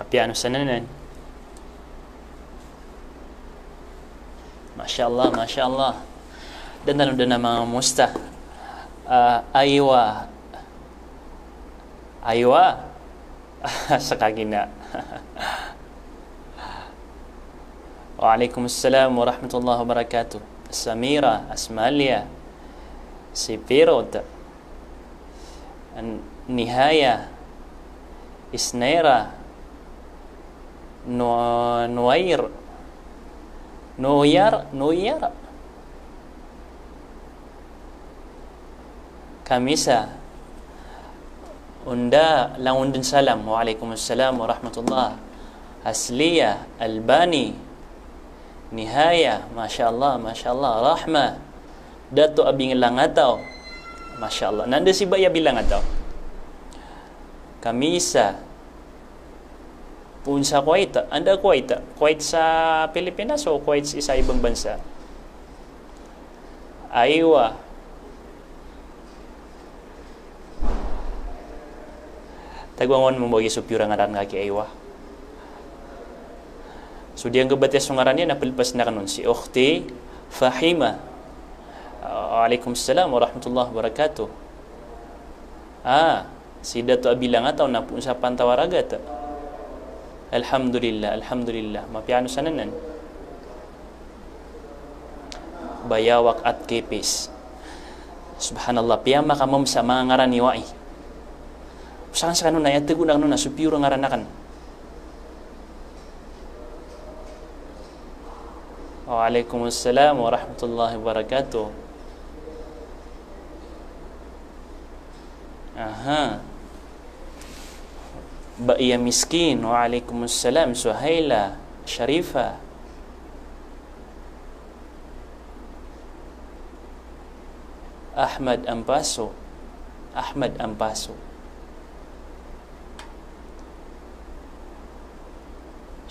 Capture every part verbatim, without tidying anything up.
Piano sa nanan. Masha Allah, masha Allah. Dan tano dn a manga musta. Ah, aywa. Aywa. Sa kagina. Wa alaikum assalam wa rahmatullahi wa barakatuh. Samira, Asmalia, Sipirot, An-, Nihaya, Isnaira, Nu-, Nuair, Nuyar, Nuyar. Kamisa, Unda, langon dn salam. Wa alaikum assalam wa rahmatullah. Asliya, Albani, Nihaya, masha Allah, masha Allah. Rahma, Dato Abing Langataw, masha Allah. Nanda si Baya Bilangataw. Kamisa, Poon sa Kuwait, anda Kuwait? Kuwait sa Pilipinas o Kuwait sa isa ibang bansa? Aywa. Tago angon mo bagi so piyo ra ngaran ka ki Aywa. So di angka batiya so ngaran iyan na pelpas na kanon si Ukhti Fahima. Wa alaikum salam wa rahmatullahi wa barakatuh. Ah, si Dato Abilangataw na poon sa Pantawaragat. Alhamdulillah, alhamdulillah. Mapiya ano sa nanan. Bayawak at Kipis. Subhanallah, piya makamom sa manga ngaran i wai. Osakan sa kano na, aya tago na kano na, so piyo ra ngaran aken. Wa alaikum assalam wa rahmatullahi wa barakatuh. Aha. Baiya Miskin, wa alaikum assalam. Suhaila, Sharifa. Ahmad Ampaso. Ahmad Ampaso.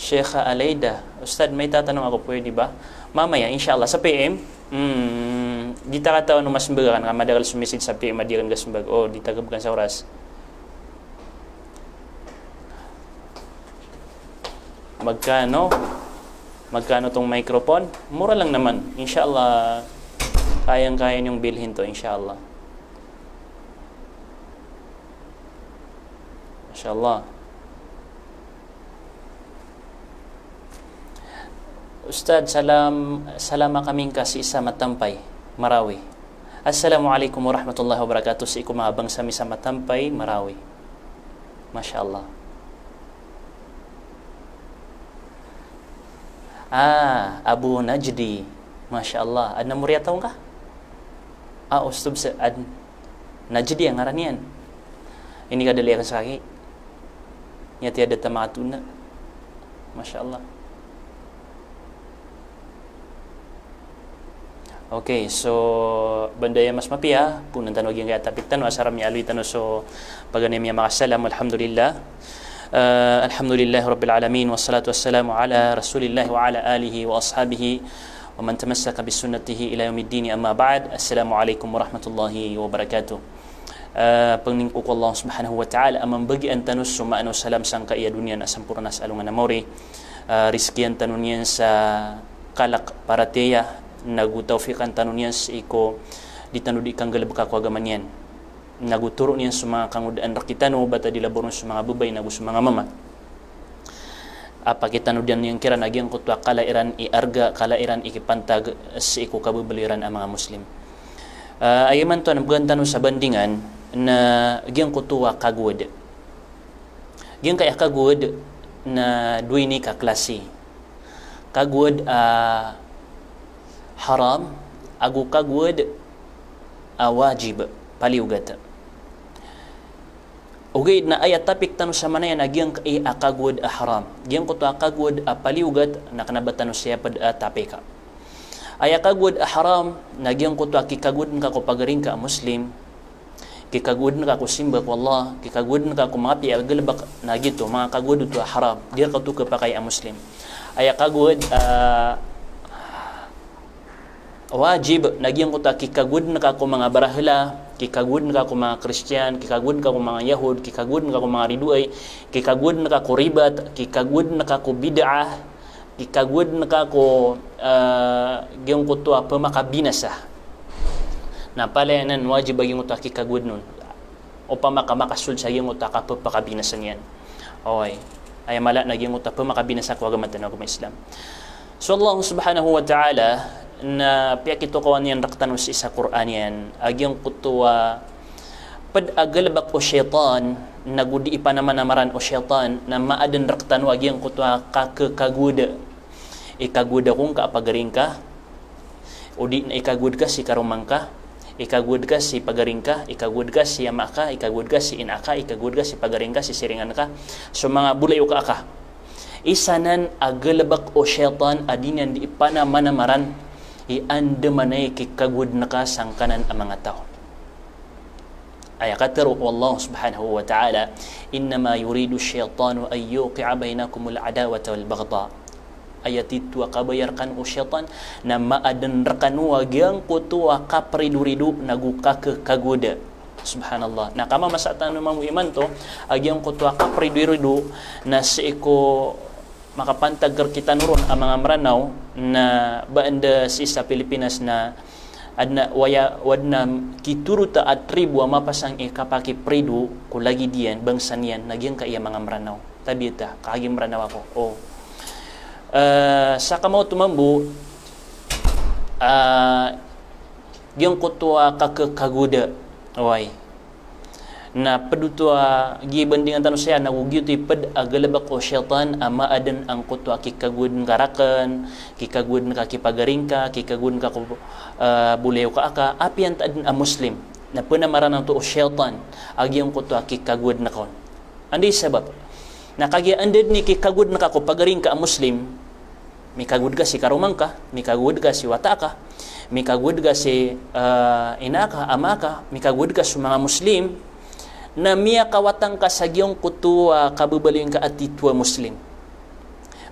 Sheikha Aleida, Ustadh, may tatanong ako, pwede ba? Mamaya, insha Allah, sa P M. Hmm, di ta katawan o masmbag aken, ka madakel so message sa P M a di aken kasmbag. O, di ta gebegan sa oras. Magkano? Magkano tong microphone? Mura lang naman. Insha Allah, kayang-kaya niyong bilhin to, insha Allah. Masha Allah. Ustadh, salam, salama kami ngka sii sa Matampay, Marawi. Assalamu alaikum warahmatullahi wabarakatuh, sii ko manga bangsa mi sa Matampay, Marawi. Masha Allah. Ah, Abu Najdi. Masha Allah. Adn a moriyataw ngka? Ah, Ustadh, sa-, adn Najdi a ngaran iyan. Ini kadali aken sa kaki. Aya tiya da tamatona. Masha Allah. Okay, so, banda aya mas mapiya, ponan tano giyangkaya topic tano, asar a miyaaloy tano so paganay a miyamakasalam, alhamdulillah. Ah, alhamdulillahi rabbil alamin, wassalatu wassalamu ala rasulillah wa ala alihi wa ashabihi wa man tamassaka bisunnatihi ila yaumiddin, amma ba'd. Assalamu alaikum warahmatullahi wabarakatuh. Ah, pangnin ko ko Allah subhanahu wa ta'ala a mambagian tano so maana o salam sangkaya doniya na samporna sa alongan a maori. Ah, rizkian tano niyan sa kalk paratiyaya, nago tawfiqan tano niyan sii ko di tano di kanggalebeka ko agama niyan. Nago toro niyan so manga kangodaan rektano, bata di laboron so manga babay, nago so manga mama. A pakitano dn iyan kiran a giyangkoto a kala iran i arga, kala iran i kipantag sii ko kababaloy iran a manga Muslim. Ah, aya imanto a mbegan tano sa bandingan na giyangkoto a kagowad. Giyangkaya kagowad na dowa ini ka klasi. Kagowad a haram, ago kagowad a wajib, paliyogat. Ogaid na aya topic tano sa manaya na giyangkai a kagowad a haram. Giyangkoto a kagowad a paliyogat na kena ba tano siyaped a topic a. Aya kagowad a haram na giyangkoto a kikagowad ngka ko pagari ngka a Muslim, kikagowad ngka ko simba ko Allah, kikagowad ngka ko manga piya a galebek, na giyoto, manga kagowad oto a haram. Di reka oto kepakay a Muslim. Aya kagowad a wajib na giyangkoto a kikagowad ngka ko manga barahela, Kikagowad ngka ko manga Kristiyan, kikagowad ngka ko manga Yahud, kikagowad ngka ko manga ridoay, kikagowad ngka ko ribat, kikagowad ngka ko bid'ah, kikagowad ngka ko, eh, giyangkoto a pemakabinasa. Na palaya nan wajib a giyangkoto a kikagowad on. Opama ka makasold sa giyangkoto a kapepakabinasa niyan. Oway. Aya mala na giyangkoto a pemakabinasa ko agama tano a agama Islam. So Allah subhanahu wa ta'ala, na piyakitokawan iyan rektano sii sa Qur'an iyan, a giyangkoto a ped a galebek o shaytan, na go di ipanamanamaran o shaytan, na maaden rektano a giyangkoto a kakekagowad. Ikagowad ako ngka a pagari ngka, o di na ikagowad ka si karoma ngka, ikagowad ka si pagari ngka, ikagowad ka si ama ka, ikagowad ka si ina ka, ikagowad ka si pagari ngka, si siringan ka. So manga bolayoka ka. Isa nan a galebek o shaytan a di niyan di ipanamanamaran i andamanaya i kikagowad ngka sangkanan a manga taw. Aya katero o Allah subhanahu wa ta'ala, "Innama yuridu shaytanu an yuqi'a bainakumul adawata wal baghdha." Aya titho a kabaya rekano o shaytan, na maaden rekano a giyangkoto a kaperidorido nago kakekagowad. Subhanallah. Na kamamasa tano mambo imanto, a giyangkoto a kaperidorido, na sii ko makapantag rektano ron a manga Meranaw, na ba anda sii sa Pilipinas na aden a waya, o aden a kitorota a tribo a mapasang i kapakiperido ko lagid iyan, bangsa niyan, na giyangkaya manga Meranaw. Tabiya ta, kagiya Meranaw ako. O. Eh, sa kamaoto mambo, ah, giyangkoto a kakekagowad. Oway. Na ped oto a giya bandingan tano saya, na go giyoto i ped a galebek o shaytan a maaden angkoto a kikagowad ngka raken, kikagowad ngka ki pagari ngka, kikagowad ngka ko, eh, bolayoka ka, apiya antaa den a Muslim. Na penamaranan oto o shaytan a giyangkoto a kikagowad ngka on. Anda i sabap? Na kagiya anda den i kikagowad ngka ko pagari ngka a Muslim, mikagowad ka si karoma ngka, mikagowad ka si wata ka, mikagowad ka si, eh, ina ka, ama ka, mikagowad ka so manga Muslim, na miyakawatan ka sa giyangkoto a kababaloy ngka a titho a Muslim.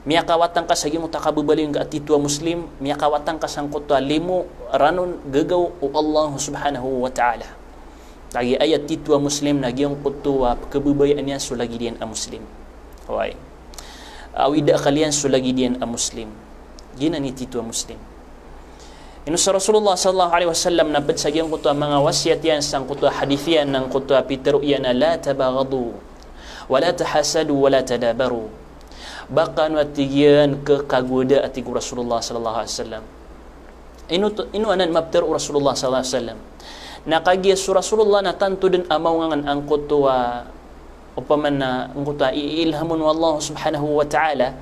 Miyakawatan ka sa giyangkoto a kababaloy ngka a titho a Muslim, miyakawatan ka sangkoto a limo ranon gagaw o Allah subhanahu wa ta'ala. Lagid aya titho a Muslim na giyangkoto a pekababayaan iyan so lagid iyan a Muslim. Oway. Awida akal iyan so lagid iyan a Muslim. Giyanan i titho a Muslim. Ino sa Rasulullah sallallahu alaihi wasallam na ped sa giyangkoto a manga wasiyat iyan, sangkoto a hadith iyan, nangkoto a pitero iyan a, "La tabaghadu, wa la tahasadu, wa la tadabaru." Ba kano a tig iyan kekagowada a tig o Rasulullah sallallahu alaihi wasallam. Ino to, ino anan mapetero o Rasulullah sallallahu alaihi wasallam. Na kagiya so Rasulullah na tanto den a mawngangen angkoto a, opama na angkoto a i-, iilhamon o Allah subhanahu wa ta'ala,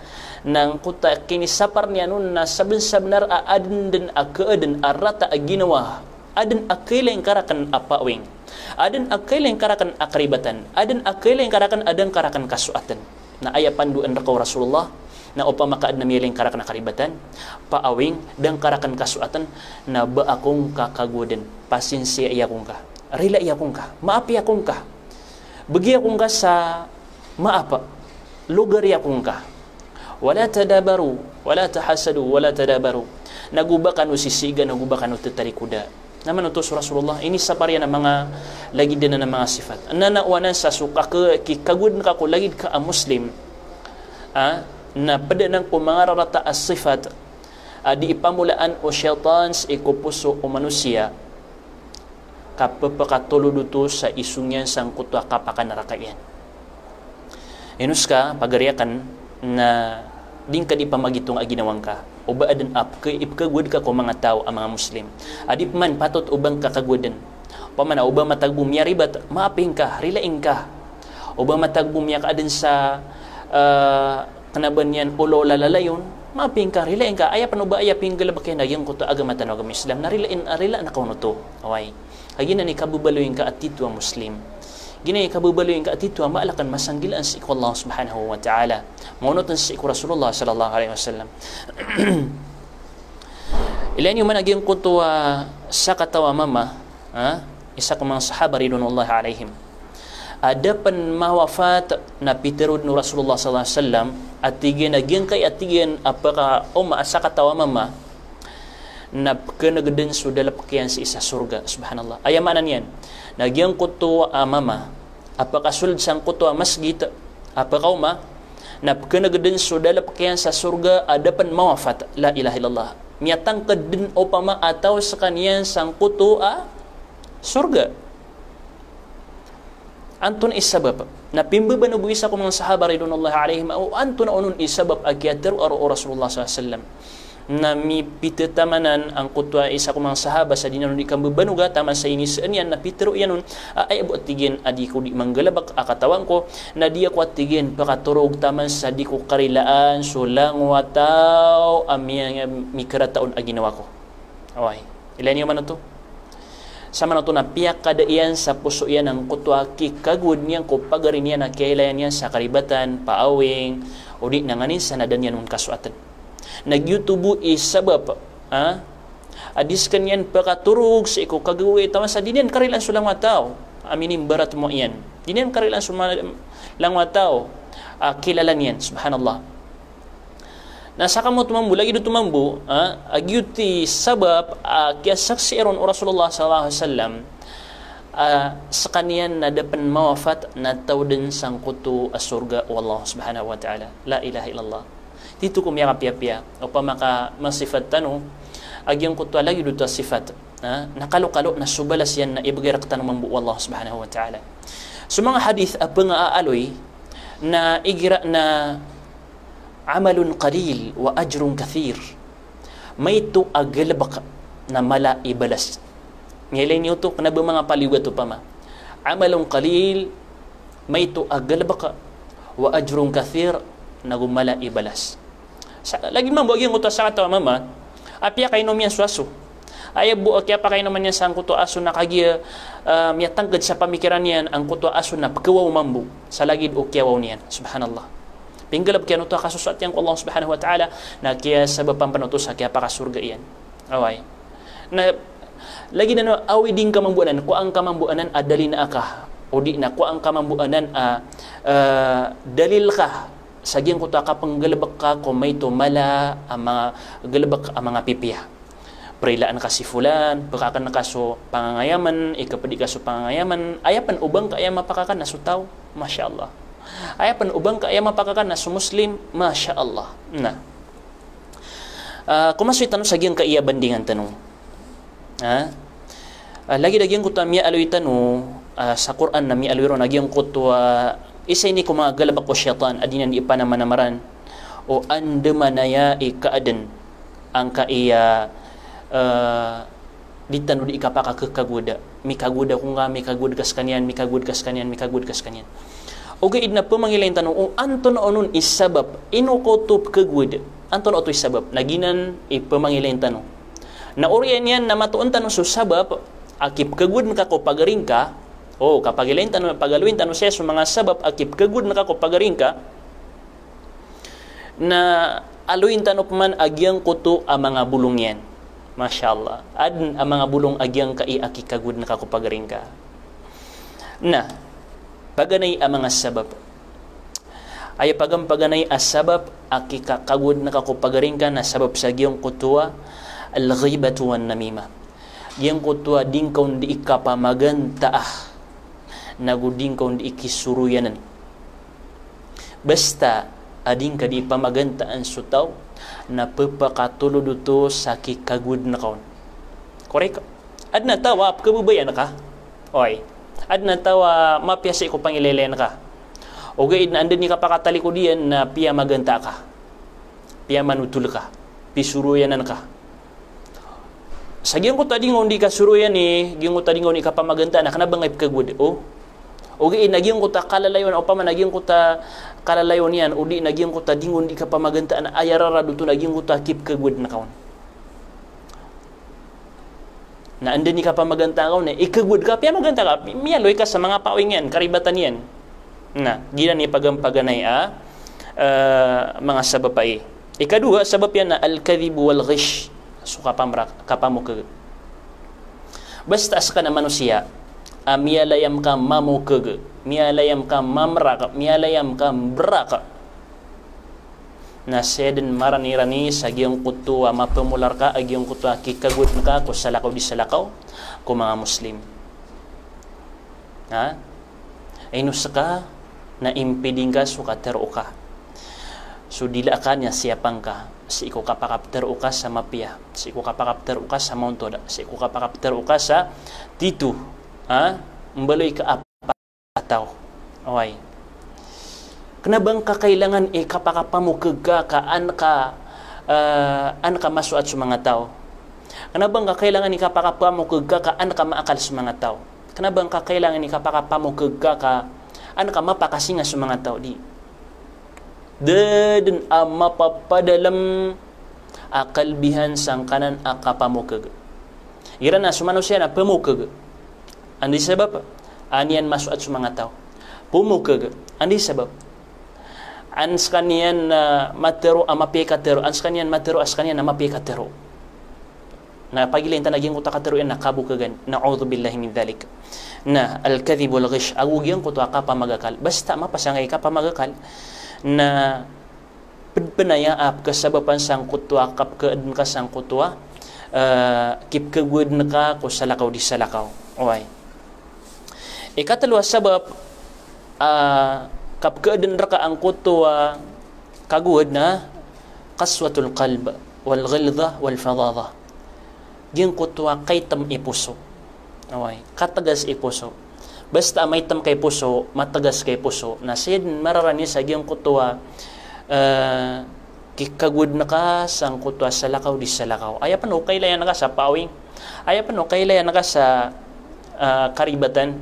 na angkoto a kinisapar niyan on na saben-sabenar a aden den a keaden a rata a ginawa, aden a kailay ngka raken a paawing, aden a kailay ngka raken a karibatan, aden a kailay ngka raken a da ngka raken kasoaten. Na aya pandoan reka o Rasulullah, na opama ka aden a miyailay ngka raken a karibatan, paawing, da ngka raken kasoaten, na ba ako ngka kagowaden, pasinsiyai ako ngka, rilai ako ngka, maapi ako ngka, begi ako ngka sa maap, logari ako ngka. Wala tadabaru, wala tahasadu, wala tadabaru. Nago ba kano sisiga, nago ba kano tetarikoda. Na manoto so Rasulullah, inisapar iyan a manga lagid anan a manga sifat. Na, na o anan sa so kake-, kikagowad ngka ko lagid ka a Muslim. Ah, na ped anan ko manga rarata a sifat a di ipamolaan o shaytan sii ko poso o manosiya, ka pepakatolod oto sa isong iyan sangkoto a kapakanaraka iyan. Ino ska, pagari aken, na di ngka di pamagitong a ginawa ngka. O ba aden a peke-, ipekagowad ka ko manga taw a manga Muslim a di peman patot o ba ngka kagowaden. Opama na o ba matag bo miyaribat, maapi ngka, rilai ngka. O ba matag bo miyakaaden sa, eh, kena ba niyan olaola lalayon, maapi ngka, rilai ngka. Aya pen o ba aya pinggalebek iyan a giyangkoto a agama tano a agama Islam, na rilai, rilai na kaonoto. Oway. Ka giyanan i kababaloy ngka a titho a Muslim. Giyanan i kababaloy ngka a titho a maalaken masanggilaan sii ko Allah Subhanahu wa Ta'ala. Maonoten sii ko Rasulullah sallallahu alaihi wasallam. Ilaya niyo man a giyangkoto a sakataw a mama, ha? Isa ko manga sahaba ridwanullahi alaihim. A da pen mawafat na pitero den o Rasulullah sallallahu alaihi wasallam, a tig iyan a giyangkai a tig iyan a pekaoma a sakataw a mama, na pknegden so dalpk iyan sii sa sorga. Subhanallah. Aya maana niyan na giyangkoto a mama a pkasold sangkoto a masgit a pkaoma, na pknegden so dalpk iyan sa sorga a da pn mawafat. La ilaha illallah. Miyatangkd dn opama a taw skaniyan sangkoto a sorga. Antonaa i sabap? Na pimbabanog o isa ko manga sahaba ridwanullahi alaihim, o antonaa onon i sabap a kiyatharo a roo o Rasulullah sallallahu alaihi wasallam. Na mipitataman angkoto a isa ko manga sahaba sa di niyan on di kambabanoga taman sa inisaan iyan, na pitharo iyan on a, aya bo, tig iyan, a di ko di manggalbk a katawan ko, na di ako, tig iyan, pkatorog taman sa di ko karilaan so langowan a taw a miya-, mikarata on a ginawa ko. Oway. Ilaya niyo man oto. Sa man oto na piyakada iyan sa poso iyan angkoto a kikagowad niyan ko pagari niyan a kiyailaya niyan sa karibatan, paawing, o di na nganin sa na da niyan on kasoatan. Na giyoto bo i sabap, ha? A di skaniyan pkatorog sii ko kagawii taman sa di niyan karilaan so langowan a taw a minimbarat mo iyan. Di niyan karilaan so ma-, langowan a taw a kilala niyan. Subhanallah. Na saka mo oto mambo, lagid oto mambo, ha, a giyoto i sabap a kiyasaksi ron o Rasulullah sallallahu alaihi wasallam, a skaniyan na da pn mawafat na taw dn sangkoto a sorga o Allah subhanahu wa ta'ala. La ilaha illallah. Tito ko miyakapiyapiya, opama ka masipat tano a giyangkoto a lagid oto a sipat, ha, na kalokalo na so balas iyan na ibgay rktano mambo o Allah subhanahu wa ta'ala. So manga hadith a pngaaloy na igira na amalun qalil wa ajrun kathir. Maito a galbk na mala i balas. Miyailay niyo oto, kna ba manga paliyogat opama. Amalun qalil, maito a galbk, wa ajrun kathir, nago mala i balas. Sa, lagid mambo a giyangkoto a sakataw a mama a piyakainom iyan so aso. Aya bo a kiyapakainoman iyan sangkoto a aso na kagiya, ah, miyatangkd sa pamikiran iyan angkoto a aso na pkhawaw mambo sa lagid o kiyawaw niyan. Subhanallah. Pinggalbk iyan oto a kasosoat iyan ko Allah subhanahu wa ta'ala, na kiyasabapan pn oto sa kiyapakasorga iyan. Oway. Na lagid anan a awid ingka mambo anan, kowa ngka mambo anan a dalil ka, o di na kowa ngka mambo anan a, ah, dalil ka sa giyangkoto a kapnggalbk ka ko maito mala a manga galbk a manga pipiya. Prilaan ka si fulan, pakakan ka so pangangayamn, ikapdi ka so pangangayamn, aya pn o ba ngka aya mapakakan na so taw, masha Allah. Aya pn o ba ngka aya mapakakan na so Muslim, masha Allah. Na, ah, komasoy tano sa giyangkaya bandingan tano. Ha? Ah, lagid a giyangkoto a miyaaloy tano, ah, sa Qur'an na miyaaloy ron a giyangkoto a isa ini ko manga galbk o shaytan a di niyan di ipanamanamaran o andamanaya i kaadn angkaya, ah, di tano di ikapakakagowada. Mikagowad ako ngka, mikagowad ka skaniyan, mikagowad ka skaniyan, mikagowad ka skaniyan. Ogaid na pmangilayin tano o antonaa onon i sabap, ino ka oto pkhagowad, antonaa oto i sabap, na giyanan i pmangilayin tano. Na oriyan iyan na matoon tano so sabap a kipkhagowad ngka ko pagari ngka, o, kapagilayin tano, pagaloyin tano saya so manga sabap a kipkhagowad ngka ko pagari ngka, na aloyin tano pman a giyangkoto a manga bolong iyan. Masha Allah. Adn a manga bolong a giyangkai a kikagowad ngka ko pagari ngka. Na paganay a manga sabap. Aya paganpaganay a sabap a kikakagowad ngka ko pagari ngka na sabap sa giyangkoto a al-ghibatu wan namimah. Giyangkoto a di ngka on di ikapamagantaa, nago di ngka on di ikisoroyanan. Basta a di ngka di ipamagantaan so taw, na pphakatolod oto sa kikagowad ngka on. Korek? Adn a taw a pkhababayaan ka. Oway. Adn a taw a mapiya sii ko pangilaylayan ka. Ogaid na anda dn i kapakatalikod iyan na piyamagantaa ka. Piyamanothol ka. Pisoroyanan ka. Sa giyangkoto a di ngka on di kasoroyani, giyangkoto a di ngka on di kapamagantaan na kna ba ngka ipkhagowad. O. Ogaid na giyangkoto a kalalayon, opama na giyangkoto a kalalayon iyan, o di na giyangkoto a di ngka on di kapamagantaan, aya rarad oto na giyangkoto a kipkhagowad ngka on. Na anda dn i kapamagantaa ka on, ikagowad ka, piyamagantaa ka, miyaaloy ka sa manga paawing iyan, karibatan iyan. Na giyanan i paganpaganay a, eh, manga sabap ai. Ikadowa, sabap iyan na al-kadhib wal ghish. So kapamrak, kapamokhag. Basta a ska na manosiya a miyalayam ka mamokhag, miyalayam ka mamrak, miyalayam ka mbrak, Na sii dn maranirani sa giyangkoto a mapamolar ka a giyangkoto a kikagowad ngka ko salakaw di salakaw ko manga Muslim. Ha? Ino ska na impiding ka so katero ka. So dila ka niyan siyapang ka, sii ko kapakaptero ka sa mapiya, sii ko kapakaptero ka sa maontol, sii ko kapakaptero ka sa tito. Ha? Mbaloy ka a taw. Oway. Kna ba ngka kailangan i kapakapamokg ka ka an ka, eh, an ka masoat so manga taw. Kna ba ngka kailangan i kapakapamokg ka ka an ka maakal so manga taw. Kna ba ngka kailangan i kapakapamokg ka ka an ka mapakasinga so manga taw. Di. Da dn a mapapadalm a kalbihan sangkanan a kapamokg. Iran a so manosiya na pamokg. Anda i sabap? An iyan masoat so manga taw. Pamokg. Anda i sabap? An skaniyan na matero a mapiya i katero, an skaniyan matero a skaniyan na mapiya i katero. Na pagilayn ta na giyangkoto a katero iyan na kabokgan. Na'udhubillahi min dhalik. Na al-kadhib wal-ghish, ago giyangkoto a kapamagakal. Basta mapasang i kapamagakal. Na pd pn aya a pkhasabapan sangkoto a kapkhaadn ka sangkoto a, eh, kipkhagowad ngka ko salakaw di salakaw. Oway. Ikatlo a sabap a kapkhaadn rka angkoto a kagowad na qaswatul qalb wal ghilzah wal fadhadah. Giyangkoto a kaitm i poso. Oway, katgas i poso. Basta a maitm ka i poso, matgas ka i poso, na sii dn mararani sa giyangkoto a, eh, kikagowad ngka sangkoto a salakaw di salakaw. Aya pn o kailayan ka sa pawing. Aya pn o kailayan ka sa, eh, karibatan.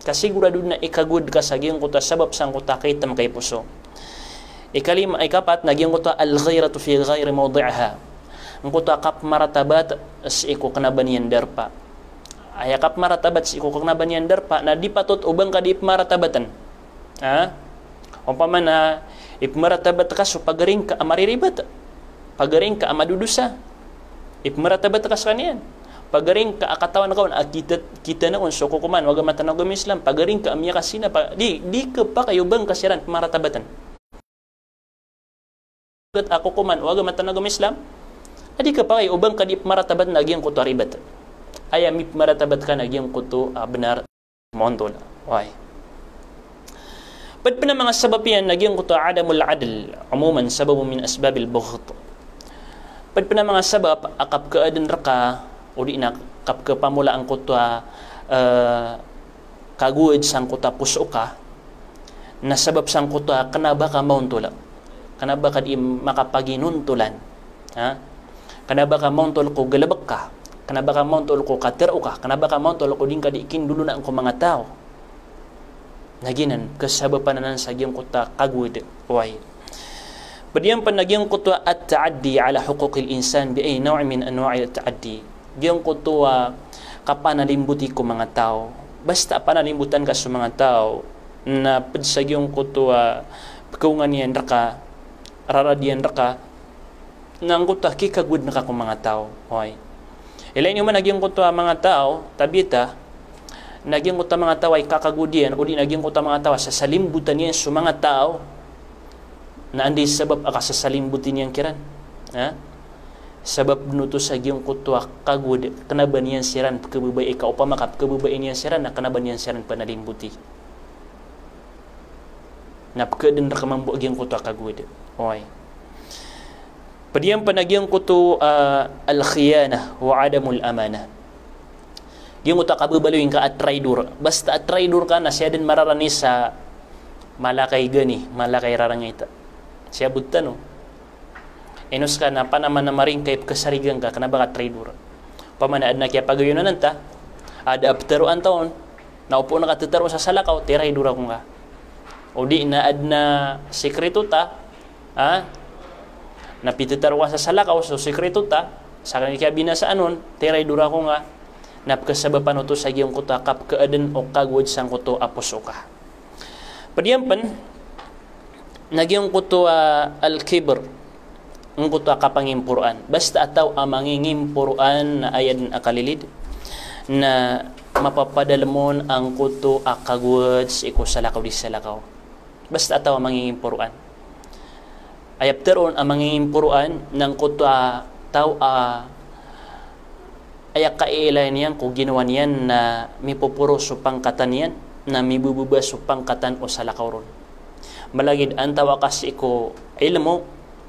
Kasigurado dn a ikagowad ka sa giyangkoto a sabap sangkoto a kaitm ka i poso. Ikalima, ikapat na giyangkoto a al-ghairatu fi ghairi mawdi'iha. Angkoto a kapmaratabat sii ko kna ba niyan darpa. Aya kapmaratabat sii ko kna ba niyan darpa, na di patot o ba ngka di pmaratabatan. Ha? Opama na ipmaratabat ka so pagari ngka a mariribat. Pagari ngka a madodosa. Ipmaratabat ka skaniyan. Pagari ngka a katawan ka on a kita, kita na on so kokoman o agama tano a agama Islam. Pagari ngka a miyakasina, pa, di, di khapakay o ba ngka siran pmaratabatan. Gat a kokoman o agama tano a agama Islam. A di khapakay o ba ngka di pmaratabat na giyangkoto a ribat. Aya mipmaratabat ka na giyangkoto a bnar, maontol. Oway. Pd pn a manga sabap iyan na giyangkoto a adamul adl, umuman sababun min asbabil bughd. Pd pn a manga sabap a kapkhaadn rka, odi na kapkhapamola angkoto a, eh, kagowad sangkoto a poso ka, na sabap sangkoto a kna ba ka maontol, kna ba ka di makapaginontolan, ha? Kna ba ka maontol ko galbk ka, kna ba ka maontol ko katero ka, kna ba ka maontol ko di ngka di kindolonaan ko manga taw. Na giyanan, kasabapan anan sa giyangkoto a kagowad, oway. Pd iyan pn na giyangkoto a at-ta'addi ala huquqil insan bi ayyi naw'in min anwa'it ta'addi. Giyangkoto a kapanalimboti ko manga taw. Basta panalimbotan ka so manga taw, na pd sa giyangkoto a pkhaongan iyan rka, rarad iyan rka, na angkoto a kikagowad ngka ko manga taw. Oway. Ilay niyo man a giyangkoto a manga taw, tabiya ta, na giyangkoto a manga taw a ikakagowad iyan, odi na giyangkoto a manga taw a sasalimbotan iyan so manga taw, na anda i sabap a kasasalimboti niyan kiran? Ha? Sabap dn oto sa giyangkoto a kagowad, kna ba niyan siran pkhababai, ka opama ka pkhababai niyan siran, na kna ba niyan siran panalimboti. Na pkhaadn rka mambo a giyangkoto a kagowad. Oway. Pd iyan pn a giyangkoto, ah, al-khiyanah wa adamul amanah. Giyangkoto a kababaloy ngka a traidor. Basta a traidor ka na sii dn mararani sa mala ka i gani, mala ka i rarangit. Sii a bot tano. Ino ska na panamanamari ngka i pkhasarigan ka, kna ba ka traidor. Opama na adn a kiyapagayonan ta, adn a ptharoan ta on, na opama ka tharoon sa salakaw, tiraidor ako ngka. Odi na adn a sikreto ta, ha? Na pitharoon ka sa salakaw so sikreto ta, sa kiyabinasaan on, tiraidor ako ngka. Na pkhasabapan oto sa giyangkoto a kapkhaadn o kagowad sangkoto a poso ka. Pd iyan pn, na giyangkoto a al-kibr, angkoto a kapangimporoan. Basta a taw a mangingimporoan na aya dn a kalilid, na mapapadalm on angkoto a kagowad sii ko salakaw di salakaw. Basta a taw a mangingimporoan. Aya ptharoon a mangingimporoan na angkoto a taw a aya kaiilayan iyan ko ginawa niyan na mipoporo so pangkatan iyan, na mibobaba so pangkatan o salakaw ron. Malagid antawaa ka sii ko ilmo,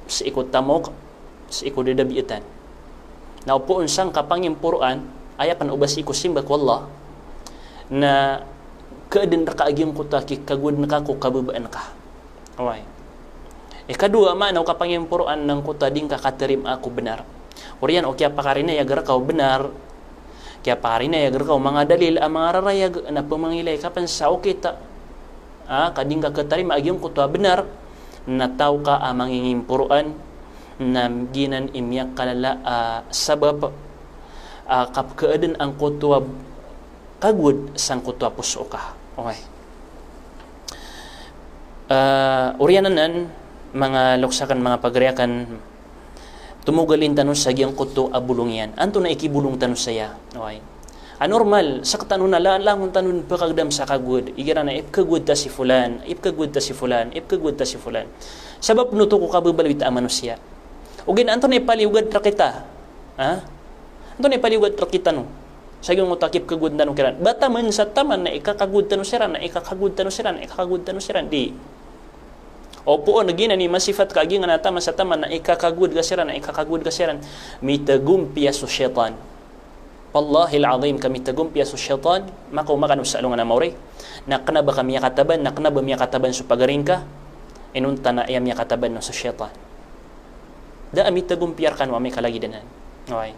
sii ko tamok, sii ko dadabiatan. Na opama sangka pangimporoan, aya pn o ba sii ko simba ko Allah, na khaadn rka a giyangkoto a kikagowad ngka ko kababaan ka. Oway. Ikadowa a maana o kapangimporoan na angkoto a di ngka katarimaa ko bnar. Oriyan o kiyapakarinayag rka o bnar, kiyapakarinayag rka o manga dalil a mangararayag na pmangilay ka pn sa okit a, a, ka di ngka katarima a giyangkoto a bnar, na taw ka a mangingimporoan, na giyanan i miyakalala a sabap a kapkhaadn angkoto a kagowad sangkoto a poso ka. Oway. Ah, oriyan anan, manga loks akn, manga pagari akn, tomogalin tano sa giyangkoto a bolong iyan. Antonaa i kibolong tano saya? Oway. A normal, sktano na la-, langon tano pkhagdam sa kagowad. Igira na ipkhagowad ta si fulan, ipkhagowad ta si fulan, ipkhagowad ta si fulan. Sabap oto ko kababaloy ta a manosiya. Ogaid na antonaa i paliyogad rkita? Ha? Antonaa i paliyogad rkitano sa giyangkoto a kipkhagowad tano kiran? Ba taman sa taman na ikakagowad tano siran, na ikakagowad tano siran, na ikakagowad tano siran? Di. Opama na giyanan i masifat ka a giyanan a taman sa taman na ikakagowad ka siran, na ikakagowad ka siran. Mitagompiya so shaytan. Wallahil azim ka mitagompiya so shaytan, makaoma kano sa alongan a maori. Na kna ba ka miyakataban, na kna ba miyakataban so pagari ngka, inonta na aya miyakataban on so shaytan. Da a mitagompiya rkano amay ka lagid anan. Oway.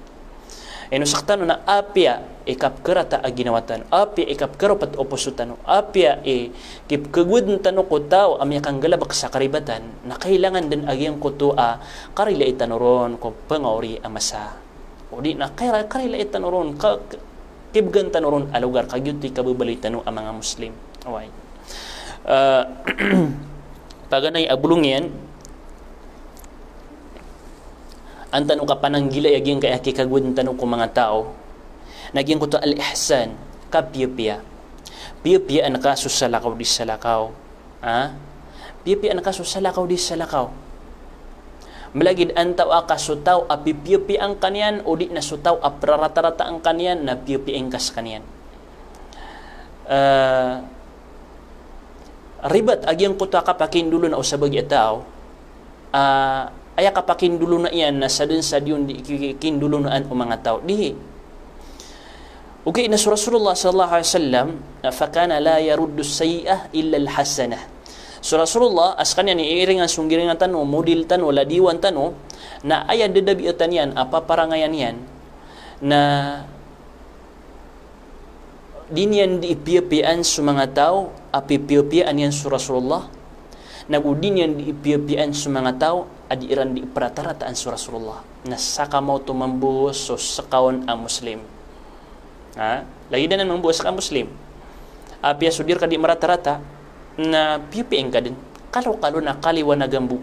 Ino sktano na apiya i kapkharata a ginawa tano, apiya i kapkharopat o poso tano, apiya i kipkhagowad tano ko taw a miyakanggalbk sa karibatan, na kailangan dn a giyangkoto a karilai tano ron ko pngaori a masa. O di na kay-, karilai tano ron, ka-, kibgan tano ron a logar ka giyoto i kababaloy tano a manga Muslim. Oway. Ah, paganay a bolong iyan, an tano kapananggilai a giyangkaya kikagowad tano ko manga taw. Na giyangkoto al-ihsan, kapiyapiya. Piyapiyaan ka so salakaw di salakaw. Ha? Piyapiyaan ka so salakaw di salakaw. Malagid antawaa ka so taw a pipiyapiyaan ka niyan, o di na so taw a praratarata angka niyan, na piyapiyaan ka skaniyan. Eh, ribat a giyangkoto a kapakindolona o sabagi a taw, ah, aya kapakindolona iyan na sadn sa di on di ki-, ki-, kindolonaan o manga taw. Di. Ogaid na so Rasulullah sallallahu alaihi wasallam, na, "Fakana la yaruddu sayyi'ah illa al-hasanah." So Rasulullah, a skaniyan i iringan so nggiringan tano, model tano, ladiwan tano, na aya dadabiatan iyan, a paparangayan iyan, na di niyan di ipiyapiyaan so manga taw a pipiyapiyaan iyan so Rasulullah, nago di niyan di ipiyapiyaan so manga taw a di iran di iprarataraan so Rasulullah. Na sakamaoto mambo so ska on a Muslim. Ha? Lagid anan mambo a ska a Muslim. Apiya so di rka di maratarata, na piyapiyaan ka dn. Kalokalo na kaliwanagan bo.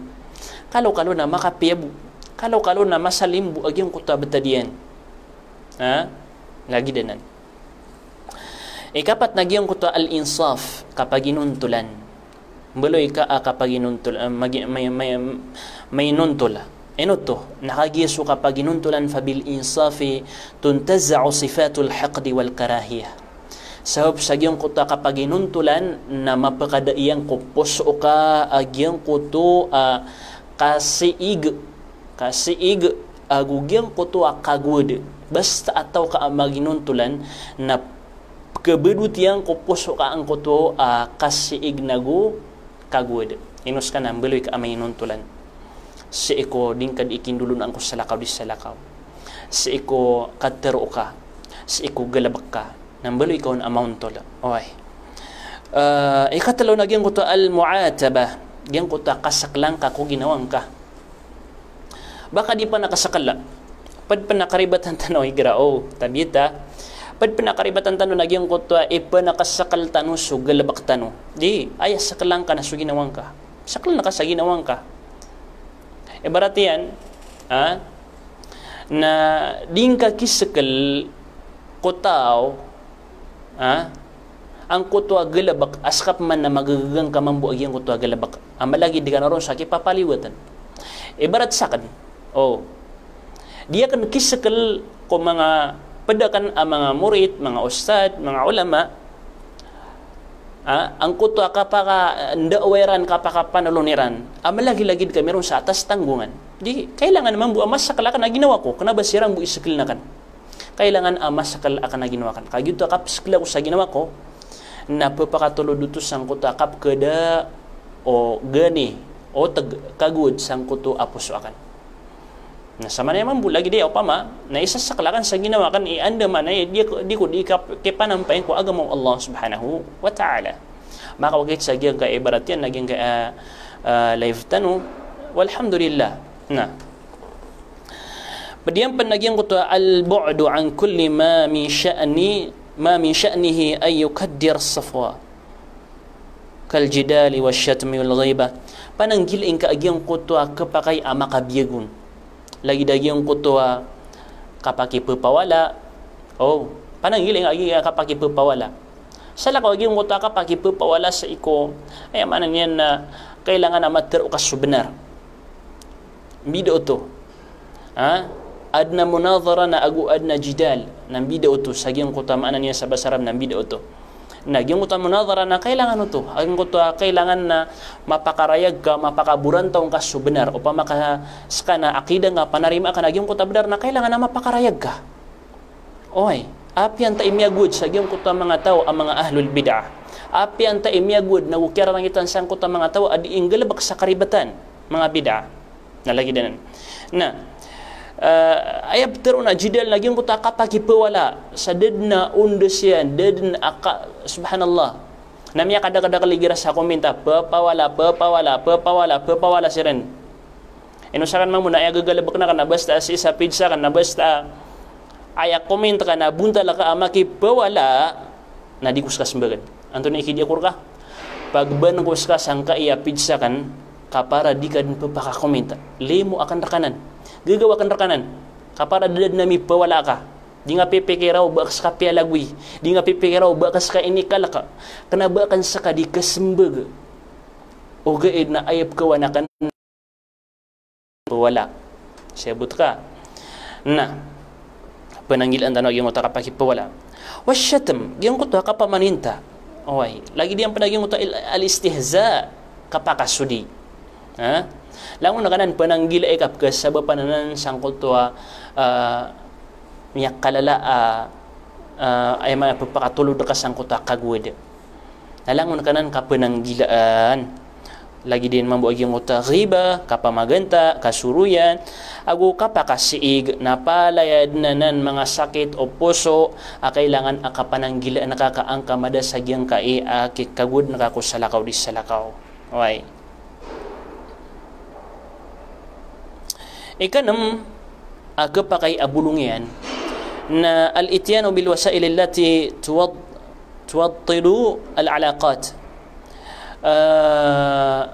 Kalokalo na makapiya bo. Kalokalo na masalim bo a giyangkoto a btad iyan. Ha? Lagid anan. Ikapat na giyangkoto a al-insaf, kapaginontolan. Mbaloy ka a kapaginontol, ah, magi-, may-, may-, mainontol. Ino oto, na kagiya so kapaginontolan, "Fa bil insafi tuntaza'u sifatul hiqdi wal karahiyah." Sabap sa giyangkoto a kapaginontolan na mapakada iyan ko poso ka a giyangkoto a kasiig, kasiig ago giyangkoto a kagowad. Basta a taw ka a maginontolan na kabadot iyan ko poso ka angkoto a kasiig nago kagowad. Ino ska na mbaloy ka a mainontolan. Sii ko di ngka di ikindolonaan ko salakaw di salakaw. Sii ko katharo ka. Sii ko galbk ka. Na mbaloy ka on a maontol. Oway. Eh, ikatlo na giyangkoto al-mu'atabah. Giyangkoto a kasakla ngka ko ginawa ngka. Ba ka di pn a kasakla. Pd pn a karibatan tano igira o, tabiya ta. Pd pn a karibatan tano na giyangkoto a ipn a kasakl tano so galbk tano. Di, aya sakla ngka na so ginawa ngka. Sakla ngka sa ginawa ngka. Ibarat iyan, ha? Na di ngka kisakl ko taw, ha? Angkoto a galbk, a ska pman na magagaga ngka mambo a giyangkoto a galbk. A malagid ka na ron sa kipapaliwatan. Ibarat sakn. O. Di akn kiskl ko manga pd akn a manga murid, manga ustad, manga ulama. A, angkoto a kapaka, ndao iran, kapakapanolon iran. A malagilagid kami ron sa atas tanggongan. Di, kailangan mambo a masakl akn a ginawa ko, kna ba siran bo iskln akn. Kailangan a masakl akn a ginawa akn. Ka giyoto a kapskl ako sa ginawa ko, na pphakatolod oto sangkoto a kapkhada o gani, o tg, kagowad sangkoto a poso akn. Na samanaya mambo lagid aya opama, na isasakl akn sa ginawa akn i anda man aya di ko, di ko di kap-, kipanampay ko agama o Allah subhanahu wa ta'ala. Makaokit sa giyangkai a ibarat iyan, na giyangkai a, a, live tano. Walhamdulillah. Na. Pd iyan pn na giyangkoto a al-bu'du an kulli ma min sha'ni, ma min sha'nihi an yukaddir as-safwa. Kal jidali wash shatmi wal ghibah. Pananggila ingka a giyangkoto a kapakay a makabiyagon. Lagid a giyangkoto a kapakipphawala. O, pananggila ingka a giyangkoto a kapakipphawala. Salakaw a giyangkoto a kapakipphawala sii ko, aya maana niyan na kailangan a matero ka so bnar. Mbida oto. Ha? Adn a munadhara na ago adn a jidal. Na mbida oto. Sa giyangkoto a maana niyan sa basa Arab na mbida oto. Na giyangkoto a munadhara na kailangan oto. A giyangkoto a kailangan na mapakarayag ka, mapakaborantaw ngka so bnar. Opama ka ska na akida ngka, panarima ka na giyangkoto a bnar na kailangan na mapakarayag ka. Oway, apiya antaa i miyagowad sa giyangkoto a manga taw a manga ahlul bid'ah. Apiya antaa i miyagowad na go kiyarangitan sangkoto a manga taw a di nggalbk sa karibatan, manga bid'ah. Na lagid anan. Na, eh, aya ptharoon a jidal na giyangkoto a kapakipphawala, sa da dn a ondas iyan, da dn a ka-, subhanallah. Na miyakadakdakl igira sa comment a pphawala, pphawala, pphawala, pphawala siran. Ino sakn mambo na aya gagalbkn akn na basta sii sa page akn na basta aya comment ka na bontal ka a makipphawala, na di ko ska smbagn. Antonaa i kidiakor ka? Pagban ko ska sangkai a page akn, ka para di ka dn pphaka-comment. Limo akn rkanan. Gagaw akn rkanan. Ka para da dn a miphawala ka. Di ngka pipikira o ba ka ska piyalagoy. Di ngka pipikira o ba ka ska inikalk. Kna ba akn ska di ka smbag. Ogaid na aya pkawan akn pphawala. Siyabot ka. Na, pnanggilaan tano a giyangkoto a kapakiphawala. Wash shatm, giyangkoto a kapamaninta. Oway, lagid iyan pn a giyangkoto a il-, al-istihza, kapakasodi. Ha? Langon ka anan pnanggilai ka pkhasabapan anan sangkoto a, ah, miyakalala a, ah, aya maana pphakatolod ka sangkoto a kagowad. Na langon ka anan kapnanggilaan. Lagid iyan mambo a giyangkoto a ghibah, kapamaganta, kasoroyan, ago kapakasiig, na palaya dn anan manga sakit o poso a kailangan a kapananggilaan ka ka an ka mada sa giyangkai a kikagowad ngka ko salakaw di salakaw. Oway. Ikanm a kapakay a bolong iyan na al-ityanu bil wasail allati tuwat-, tuwattidu al-alaqat. Ah,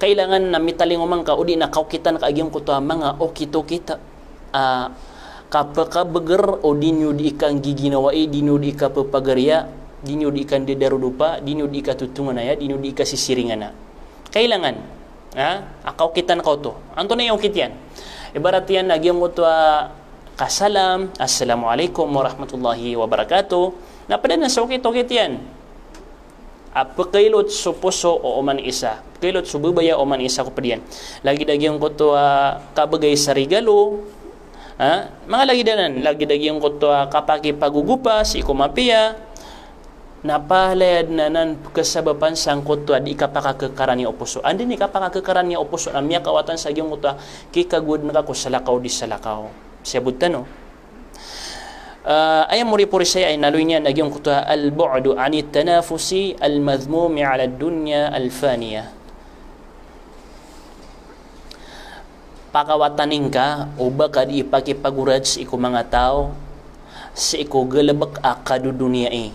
kailangan na mitalingoma ngka odi na kaokitan ka a giyangkoto a manga okit-okit a kapakabagr o di niyo di ikanggiginawai, di niyo di ikapapagariya, di niyo di ikandidarodopa, di niyo di ikatotonganaya, di niyo di ikasisiringana. Kailangan, ha? A kaokitan ka oto. Antonaa i okit iyan? Ibarat iyan a giyangkoto a kasalam, "Assalamu alaikum warahmatullahi wabarakatuh." Na pd anan sa okit-okit iyan. A pkhailot so poso o oman i isa. Pkhailot so babaya o oman i isa ko pd iyan. Lagid a giyangkoto a kabagay sa regalo. Ha? Manga lagid anan, lagid a giyangkoto a kapakipagogopa sii ko mapiya. Na palaya dn anan pkhasabapan sangkoto a di kapakakhakarani o poso. Anda i kapakakhakarani o poso na miyakawatan sa giyangkoto a kikagowad ngka ko salakaw di salakaw. Siyabot tano. Ah, aya moripori saya ay naloy niyan a giyangkoto a al-bu'du anit tanafusi al-madhmumi ala dunya al-faniya. Pakawatani ngka o ba ka di ipakipagorad sii ko manga taw, sii ko galbk a kadodoniyai.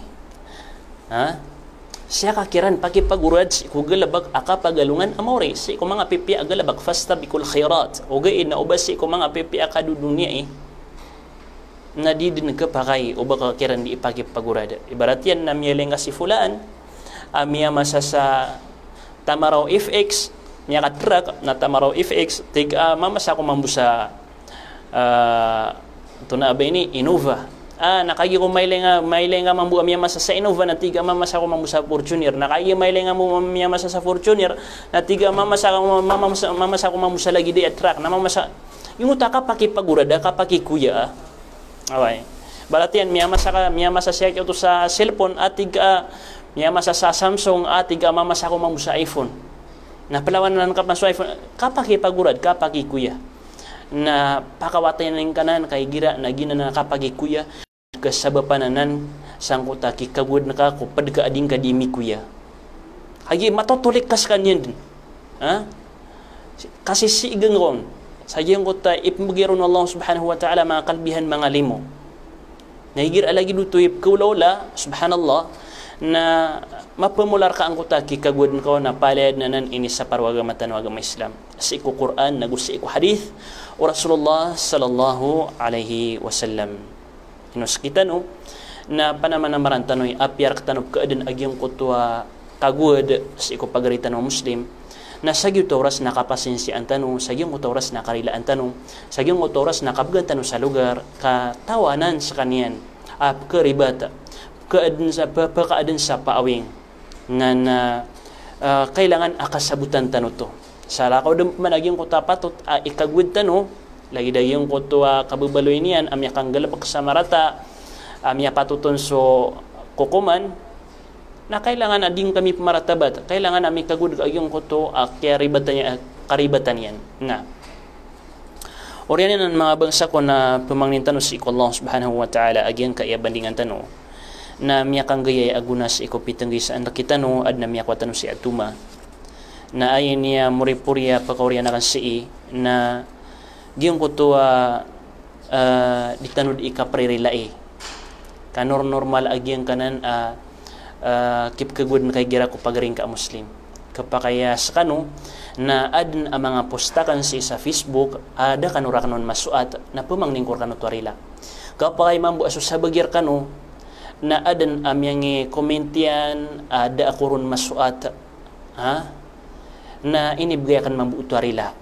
Ha? Sii ka kiran pakipagorad sii ko galbk a kapagalongan a maori, sii ko manga pipiya a galbk, fastabiqul khairat. Ogaid na o ba sii ko manga pipiya a kadodoniyai, na di dn kapakay o ba ka kiran di ipakipagorad. Ibarat iyan na miyailay ngka si fulaan a miyamasa sa Tamaraw F X, miyakatrak, na tamaraw F X, tig a mamasa ako mambo sa, ah, antonaa ba ini, Innova. Ah, na kagiya ko mailing a, mailing a mambo a miyamasa sa Innova, na tig a mamasa ako mambo sa Fortuner. Na kagiya mailing a mambo a miyamasa sa Fortuner, na tig a mamasa, mamasa, mamasa ako mambo sa lagid a truck. Na mamasa, giyangkoto a kapakipagorad a kapakikoya a. Oway. Balat iyan, miyamasa ka, miyamasa sii ko oto sa cellphone, a tig a, miyamasa sa Samsung, a tig a mamasa ako mambo sa iPhone. Na pelawan anan ka mambo sa iPhone, kapakipagorad, kapakikoya. Na pakawatayan ka anan, ka igira na giyanan a kapakikoya, kasabapan anan sangkoto a kikagowad ka ko ped ka a di ngka di mikoya. Kagiya matotolik ka sekaniyan den. Ha? Kasi sii gengkon sa giyangkoto a ipembegay ron o Allah Subhanahu wa Ta'ala manga kalbihan, manga limo. Na igira lagid oto i pekaolaola, subhanallah, na mapemolar ka angkoto a kikagowad ka on, na palaya den anan ini sa paro a agama tano a agama Islam. Sii ko Qur'an, nago sii ko hadith o Rasulullah sallallahu alaihi wasallam. Ino sekitano, na panamanamaran tano i apiya rektano pekaaden a giyangkoto a kagowad sii ko pagari tano a Muslim, na sa giyoto a oras na kapasensiyaan tano, sa giyangkoto a oras na karilaan tano, sa giyangkoto a oras na kabegan tano sa logar, ka tawanan sekaniyan a pekeribat, pekaaden sa, pe-, pekaaden sa paawing. Na, na, ah, kailangan a kasabotan tano oto. Salakaw den man a giyangkoto a patot a ikagowad tano, lagid a giyangkoto a kababaloy niyan a miyakanggalebek sa marata, a miyapatot on so kokoman, na kailangan a di ngka mipemaratabat, kailangan a mikagowad ka a giyangkoto a kiyaribatan iyan, karibatan iyan. Na, oriyan iyan manga bangsa ko, na pemangnin tano sii ko Allah Subhanahu wa Ta'ala a giyangkai a bandingan tano na miyakanggayay a gona sii ko pitenggisaan rekitano, aden a miyakowa tano sii a toma. Na aya niyan moripori a pekaoriyan aken sii, na giyangkoto a, ah, di tano di kaprerilai. Ka nor-, normal a giyangkanan a, ah, kipekagowad ka igira ko pagari ngka a Muslim. Kepakay a sekano, na aden a manga post aken sii sa Facebook, a da kano raken on masoat, na pemangnin ko rekano oto a rila. Kepakay mambo a so sabagi rekano, na aden a miyangi-comment iyan, a da ako ron masoat. Ha? Na inibegay aken mambo oto a rila.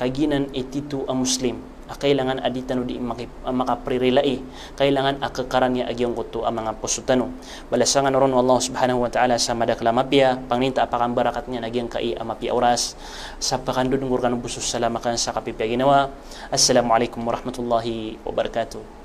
Kagiya anan i titho a Muslim a kailangan a di tano di maki-, a makaprerilai, kailangan a kekaraniya a giyangkoto a manga poso tano. Balasan kano ron o Allah Subhanahu wa Ta'ala sa madakel a mapiya, pangnin ta a pakambarakat niyan a giyangkai a mapiya a oras, sa pakandod ngko rekano bo so salam aken sa kapipiya a ginawa. Assalamu alaikum warahmatullahi wabarakatuh.